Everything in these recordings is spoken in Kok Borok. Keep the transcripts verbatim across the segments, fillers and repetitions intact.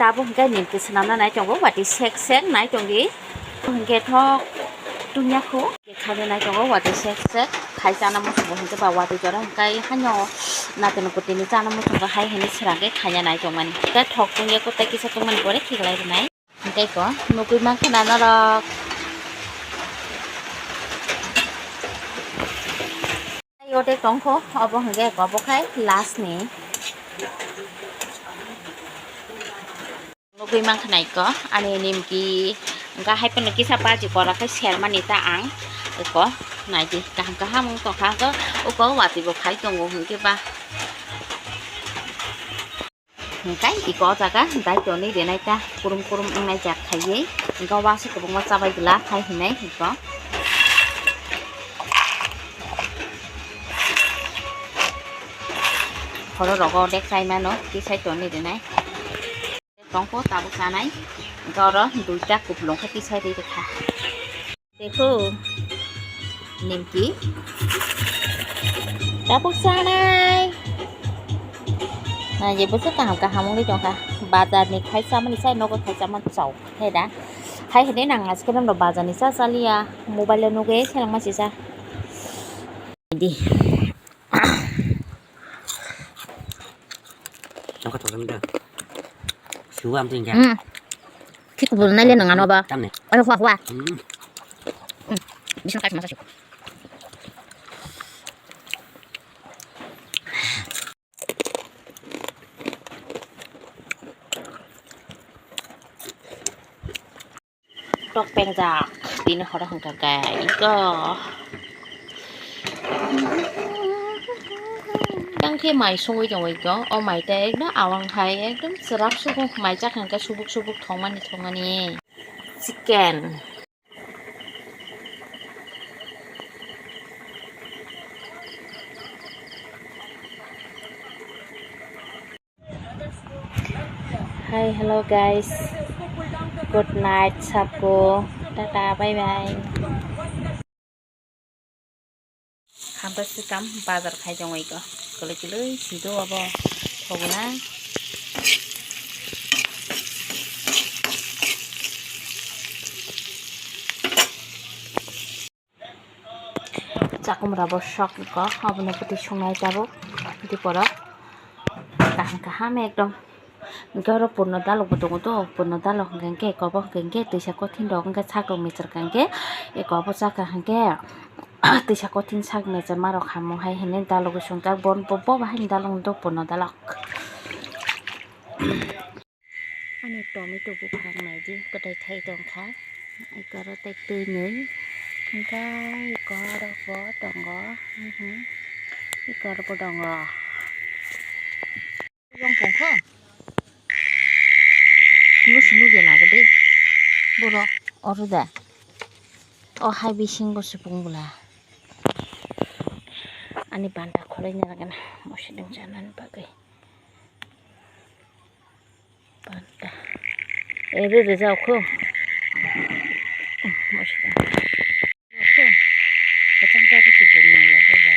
Tabuk hwnkhe nimki swnamna nai tongo, watwi sek sek nai tongdi. Hwnkhe thok tungya khu. Khaina nai tongo, watwi sek sek khai chana muchungo hwnkhe ba watwi jora hwnkhe haino naitino kutini chana muchungo hai hwnwi srangkhe khaina nai tongmani. Hwnkhe thok tungya khu tei kisa tungmani pore khiklai rwnai. Hwnkhe ko nugwi mankha na norok. Tei odek tongkho, obo hwnkhe obo khai last ni. Nugwi mankha nai ko, ani nimki hwnkha hai phano kisa baji kora khai sermani ta ang. Eko naidi kaham kaham wng tongkha, hwnkhe uko watwi bo khai tongo hwnkhe ba. Hwnkhe iko o jaga dai tonwi rinai ta kurum kurum wngnai jak khaiwi. Hwnkhe o wansuk kwbangma chabai glak khai hinai iko. Khoro rogo dek chai mano, tisai tonwi rinai. Tongkho tabuk chanai. Hwnkhe oro duita kupulung khe tisai ri rwkha. Dekho, nimki. Tabuk chanai. Na, je bwswk kaham kaham wngwi tongkha. Bazar ni khai chamani sai nogo khai chamani chao. He da. Hai hede nang aske nang bazar ni cha chaliya. Mobile o nuge seleng ma sisa. Di. Nokha thok da. Suwa am tingga. Hmm. Thik bul nai le nang ano ba. Tamne. Oi hwa hwa. Hmm. Hmm. Bisan kai masa sih. Tok pengjak tini horo hwnkha khe iko. Tang khe mai songwi tongwi iko, o mai tei ekdom awang hai ekdom chwrap sugo, mai chak hwnkhe subuk subuk thongmani thongmani. Chicken. Hi, hello guys. Good night, sabko. Tata, bye bye. Hamta swkang bazar khai tongwi ko. Kwlwi kwlwi sido abo thogna. Chakumra bo sok ko, abono bwtwi songnai tabuk, bwtwi borok kaham kaham ekdom. Hwnkhe oro purno dalok bo tongo to, purno dalok hwnkhe kobok hwnkhe twisa kothin rok hwnkhe sak rok mechar kha hwnkhe, eko obo chakha hwnkhe twisa kothin sak mechar ma rok hamo hai hwnwi dalogwi songkha, bo bo bahai ni dalok no to purno dalok. Ani tomato buphang naidi kwtai thai tongkha. Eko aro tei twi nwi hwnkhe eko aro bo tongo. Mhm. Eko aro bo tongo. Yong tongkha. Nusi nugya nagadi. Boro oro da. O hai bisingo supung bwla. Ani banta khoroi nai rwgana. Musi dwng chanani bagwi. Banta. Ebe beja okho. Okho. Kachang cha kisi pung nang la pura.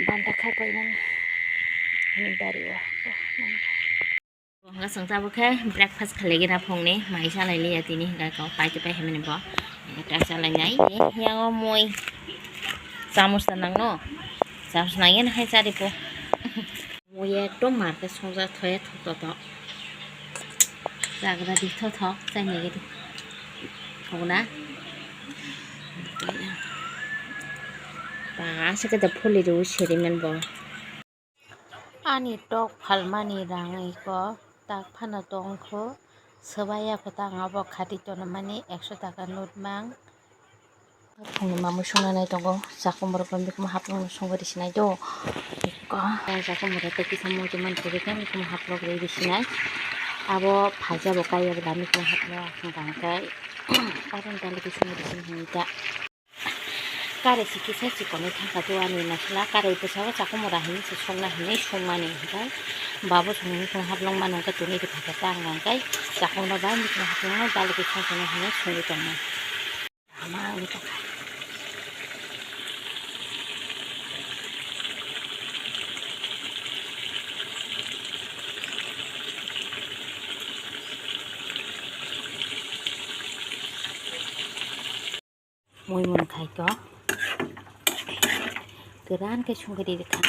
Banta khai pai nani. Ani bari o. Hwnkhe chwng tabuk khe breakfast khlai gina phungni mai salai liya tini hwnkhe kok pai tei pai hwnmani bo. Hwnkhe ta salai nai. Yango mui. Chamus ta nangno. Chamus nangya hai chari po. Mui ekdom mar khe songjak thoya thok to thok. Chagra di thok thok chainai gidi. Thok na. Ba aswk khe da pholi rw siri man bo. Ani tok phalmani rang iko tak phano tongkho. Swbaiya kho ta ang abo khati tonmani ekso taka nutmang. Phungni mamui songna nai tongo, chakhumrok bai mikhumu haplokno songwi rwsinai do. Iko. Chakhumrok tei kisa muitu mani kwrwi khe mikhumu haplok rwi rwsinai. Abo phaisa bo kaiya bo da mikhumu haplok hwnkha hwnkhe. Aro dalogwi songwi rwsinai hwnwi ta. Kare si kisa chikonwi thangkha do ani masala, kare bwskango chakhumrok hinwi se songna hinwi songmani hwnkhe. Babo songni mikhumu haplok mano hwnkhe tini rwkha khe ta hwnkha hwnkhe. Chakhumrok bai mikhumu haplokno dalogwi songchano hinwi songwi tongmani. Ama wngwi tongkha. Mui mun khai ko. Kwran khe sungkhe di kha.